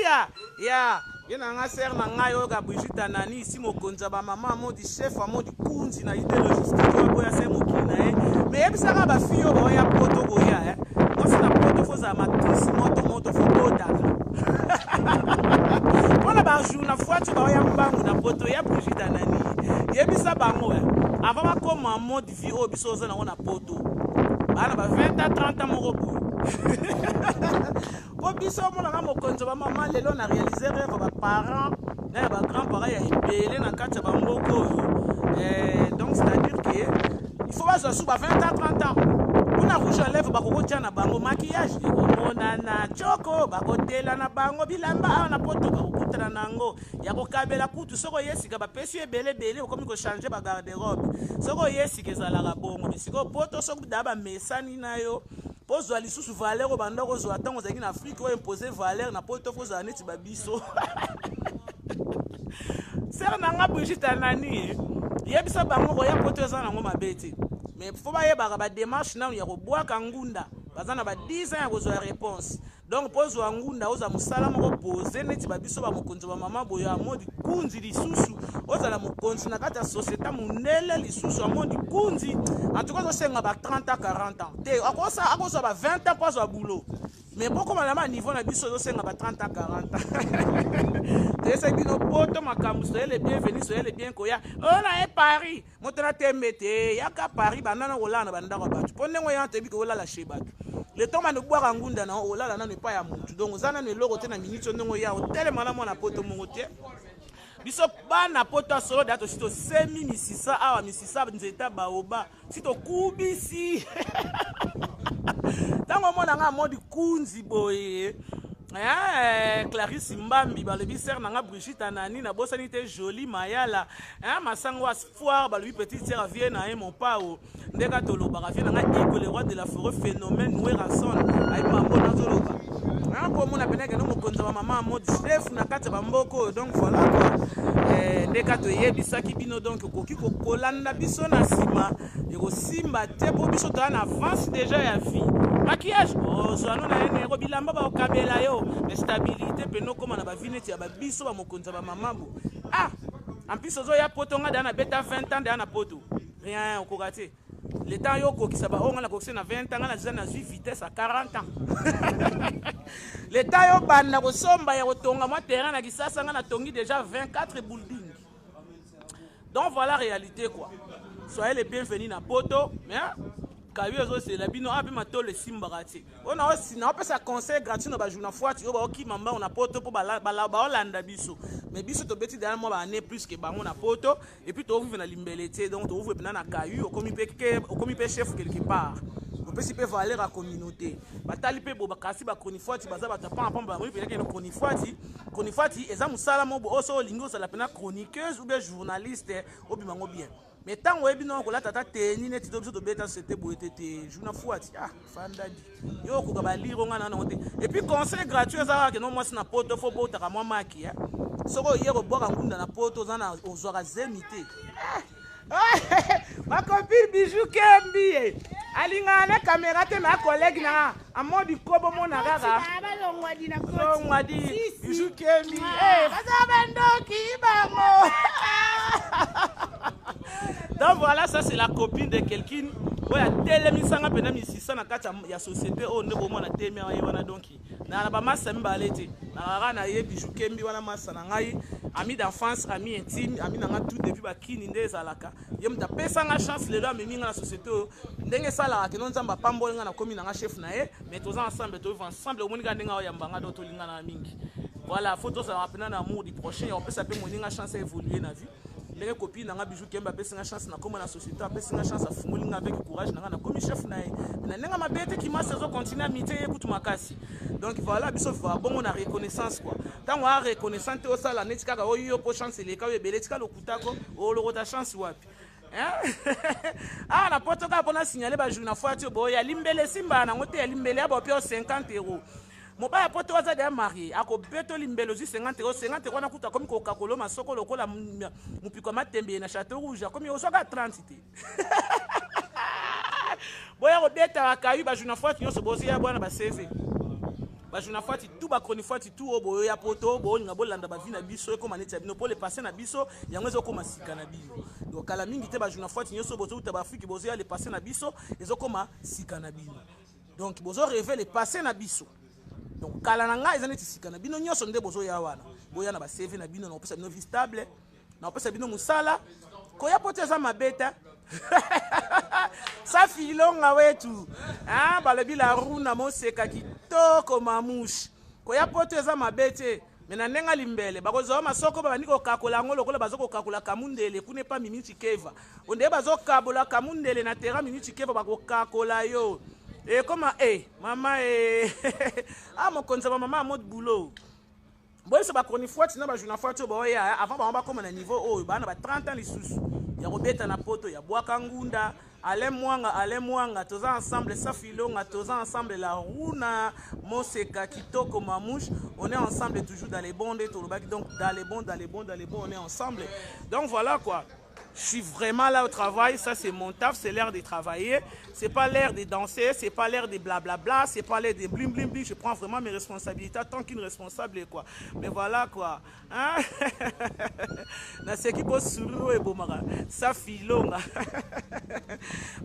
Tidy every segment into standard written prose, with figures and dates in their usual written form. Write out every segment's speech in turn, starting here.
Tia ya ye na nga sere na ngai oyo ka Brigitte Anani isi mokonzi ya bamama amodi chef amodi kunzi na ite logistique oyo aboya se mokili na ye me yebisaka bafille oyo baoya poto koya eh. Mwasi na poto fozala matrice moto moto fo botaka mpo na bajour na fuati baoya mbangu na poto ya Brigitte Anani yebisa bango eh. Avant bakoma mode vie oyo biso oza nango na poto bana ba 20 ans 30 ans moko boye mpo biso omonaka mokonzi ya bamama lelo na réalise rêve ya baparent na ya bagrand parent ya ebele na kati ya bamboka oyo eh, donc c'est à dire que il faut bazwa su ba 20 ans 30 ans mpona rouge à lèvre bakokotia na bango maquillage ekomonana choko bakotela na bango bilamba awa na poto bakokutana na yango ya kokabela kutu soki oye sika bapesi yo ebele ebele okomi kochange bagarde-robe soki oye sika ezalaka bongo me sikoyo poto soki daa bamesani na yo mpo ozwa lisusu valeur obanda kozwa ntango ozalaki na afrike oyo impose valeur na poto fo ozala neti babiso sere na nga Brigitte Anani yebisa bango koya poto eza nango mabe te mais fo bayebaka bademarche nanu ya kobwaka ngunda baza na ba 10 ans ya kozwa réponse. Donc mpo ozwa ngunda ozwa mosala moko pose neti babiso bamokonzi ba mama boyo amodi kunzi lisusu ozala mokonzi na kati ya société mondele lisusu amodi kunzi en tout cas ozosenga ba 30 ans 40 ans te akozwa ba 20 ans mpo azwa boulot mais bokoma na ba niveau na biso ozosenga ba 30 ans 40 ans. Toyesaki bino poto makambo, soyez le bienvenu, soyez le bien koya oyo na ye Paris moto na tembe te yaka Paris banda na kolala na bandako ya bato mpo ndenge oya toyebi ke olala chez bato le temps bando bwaka ngunda na olala nano epai ya motu donc oza nano eloko te na minute oyo ndenge oya otelema na mwana poto moko te. Biso bana poto ya solo da tosi tosemi misisa awa misisa nzeta baoba si tokubisi ntango omona nga modi kunzi boye eh, Clarisse Mbambi balobi sere na nga Brigitte Anani nabosani te Jolie Mayala eh, masango ya foire balobi petite sere vie na ye mopao ndeka tolobaka vie na nga Igo le roi de la forêt phénomène Werrason ayebi mambo nazoloba mpo omona pene kende mokonzi ya bamama mode chef na kati ya bamboka oyo. Donc voilà quoi eh, ndeka toyebisaki bino donc okoki kolanda biso na nsima ekosimba te mpo biso toya na avance déjà ya vie maquillage ozwa no na ye nero bilamba bakokabela yo mais stabilité pene okóma na bavie neti ya babiso bamokonzi ya bamama bo ah en plus ozoya poto nga deya na beta 20 ans deya na poto rien okoka te le temps yo okokisa baoyo nga nakokisa na 20 ans nga naza nazwi vitesse à 40 ans le temps yo banda kosomba ya kotonga mwa terrain na Kisasa nga natongi déjà 24 building. Donc voilà réalité quoi, soyez les bienvenus na poto mais kayo ezosela bino ape matolo esimbaka te oyo naopesa conseil gratuit na bajour fuati oyo baokima mbango na poto mpo baolanda biso mais biso tobeti dana mwa baannée plus ke bango na poto et puis tovivre na limbele te donc tovivre mpena na kayu okomi mpe chef quelque part opesi mpe valeur ya communauté batali mpe bo bakasi bachronifuati baza bato ya pamba bamoni mpenza kende chronifuati. Chronifuati eza mosala moko oyo soki olingi ozala mpena chroniqueuse ou bien journaliste obima ngo bien mais ntango oyebi noko kolata ata teni neti to biso tobeta société boye te te journa fuati ah fandadi yo okoka balire onga na nango te. Et puis conseil gratuit eza kaka keno mwasi na poto fo botaka mwa maki eh. Soki oye kobwaka ngunda na poto oza na ozwaka zemi te bakopine Bijou Kembi ye alingaka na caméra te ma collègue na amodi kobo mona kaka longwadi Bijou Kembi baza bandoki bango. Donc voilà, ça c'est la copine de quelqu'un oyo atelemisanga mpena misisa na kati ya société oyo nde bomona temi awa ye wana. Donc na bamasa mibale te nakaka na ye Bijou Kembi wana masa na ngai ami d'enfance, ami intime, ami na nga tout depuis bakini nde ezalaka ye moto apesanga chance lelo amemi nga na société oyo ndenge esalaka keno Nzambe apamboli nga nakomi na nga chef na ye mais toza ensemble, tovivre ensemble omoni kaka ndenge aoyamba nga donc tolingana mingi. Voilà, faut tozalaka mpena na amour du prochain ya kopesa mpe moninga chance évoluer na vie ndenge copine na nga Bijou Kembe apesi nga chance nakóma na société apesi nga chance afungoli nga avec courage na nga nakomi chef na ye na ndenge mabe te kimasi azocontinue amitié ye kutu makasi. Donc voilà, biso va bongo na reconnaissance quoi. Ntango a reconnaissant te osala neti kaka oyo yo mpo chance eleka oyo ebele tika lokutako olokota chance wapi awa na poto kaka mpona signale bajour na fois ti boyo ya limbele esimbaka nango te ya limbele ya baopia 50 euro mobali ya poto aza deya marie akobeta limbele ozwi 50 euro 50 euro wana kutu akomi kokakolo masoko lokola mopiko ya matembe na Château Rouge akomi ozwaka 30 te boya kobeta bakayu bajour na fois nyonso bozoya bwana ba CV. Bajournafati tout, bachronifuati tout oyo boyoya poto, bolinga bolanda bavie na biso ekóma neti ya bino, mpo le passé na biso yango ezokóma sika na bino. Donc kala mingi te, bajournafati nyonso bozouta baAfrike, bozoya, le passé na biso ezokóma sika na bino. Donc bozorêver le passé na biso. Donc kala na ngai eza neti sika na bino nyonso nde bozoya wana. Boya na baCV na bino, na kopesa bino vie stable, na kopesa bino mosala. Koya poto eza mabe te. Safi Ilonga wetu, ah, balobi la runa moseka kitoko mamushe. Koya poto eza mabe te, me na ndenge limbele bakozwa masoko, babandi kokakola yango lokola baza kokakola kamundele kuna epa Mimi Chikeva. Onde bazokabola kamundele na terrain Mimi Chikeva, bakokakola yo ekoma e mama e. Ah, mokonzi ya bamama ya mode boulot, boyebisa bachronifuati na bajournafati oyo baoya avant bango bakóma na niveau oyo baa na ba 30 ans lisusu ya kobeta na poto ya bwaka ngunda. Alain Mwanga, Alain Mwanga, toza ensemble. Safi Ilonga, toza ensemble. La Runa Moseka kitoko mamouche, on est ensemble toujours dans les bons nde tolobaki. Donc dans les bons, dans les bons, dans les bons, on est ensemble. Donc voilà quoi, je suis vraiment là au travail. Ça, c'est mon taf, c'est l'heure de travailler. C'est pas l'heure de danser, c'est pas l'heure de blablabla, c'est pas l'heure de blim blim blim. Je prends vraiment mes responsabilités en tant qu'une responsable, quoi. Mais voilà, quoi. Hein? Naseki po sourire oyo ebomaka. Safi Ilonga,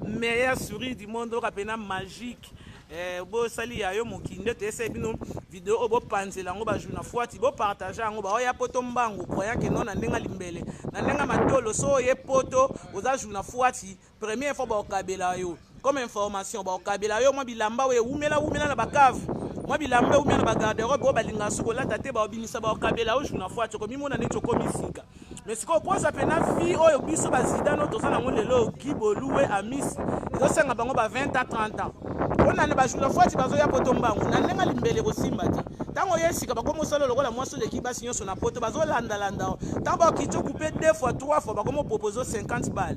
meilleur sourire du monde, oyo pena magique. Bosali ya yo mokili nde toyesai bino video oyo, bopanzela yango bajour na fwati, bopartage yango. Baoya poto mbangu, croyant que non, na ndenge limbele, na ndenge matolo. So oye poto, oza jour na fwati, première fois baokabela yo comme information, baokabela yo mwa bilamba oyo ewumela wumela na bacave, mwa bilamba ewumela na bagarde-robe oyo balingaka soki kolata te, baobimisa, baokabela yo. Jour na fwati okomimona neti okomi sika. Mais sikoyo poza mpena vie oyo biso bazidane oyo toza nango lelo, Gi Boluwe Amisi, ezosenga bango ba 20 ans, 30 ans. Mpo nani bajour na fwati bazoya poto mbangu na ndenge limbele kosimba te. Ntango oye sika, bakomi osala lokola mwasi oleki basi nyonso na poto, bazolandalanda. Ntango bakiti okupe deux fois, trois fois, bakomi opropose 50 balle.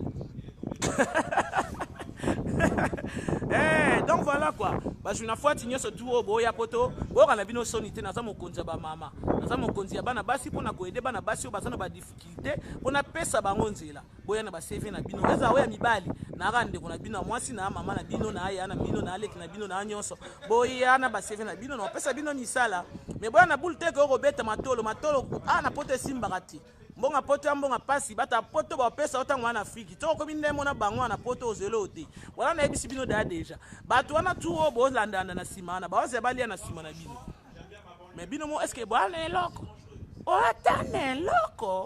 Donc voilà quoi, bajour na fwati nyonso tu oyo boya poto, boyoka na bino soni te. Naza mokonzi ya bamama, naza mokonzi ya bana basi, mpona koaider bana basi oyo baza na badifficulté, mpona pesa bango nzela. Boya na baCV na bino, eza oyo ya mibali, nayaka ndeko na bino ya mwasi, na mama na bino, na aya na bino, na aleki na bino, na nyonso. Boya na baCV na bino, na opesa bino misala. Me boya na bule te ke okobeta matolo matolo a na poto, esimbaka te. Mbongo poto ya mbongo pasi, bato ya poto bapesa yo ntango wana Afriki to okomi ndemo na bango wana poto, ozelo te. Wana nayebisi bino daya déjà, bato wana tu oyo bolandanda na nsima wana, baozela balia na nsima na bino. Me bino mo, est-ce boya na eloko? Oata na eloko.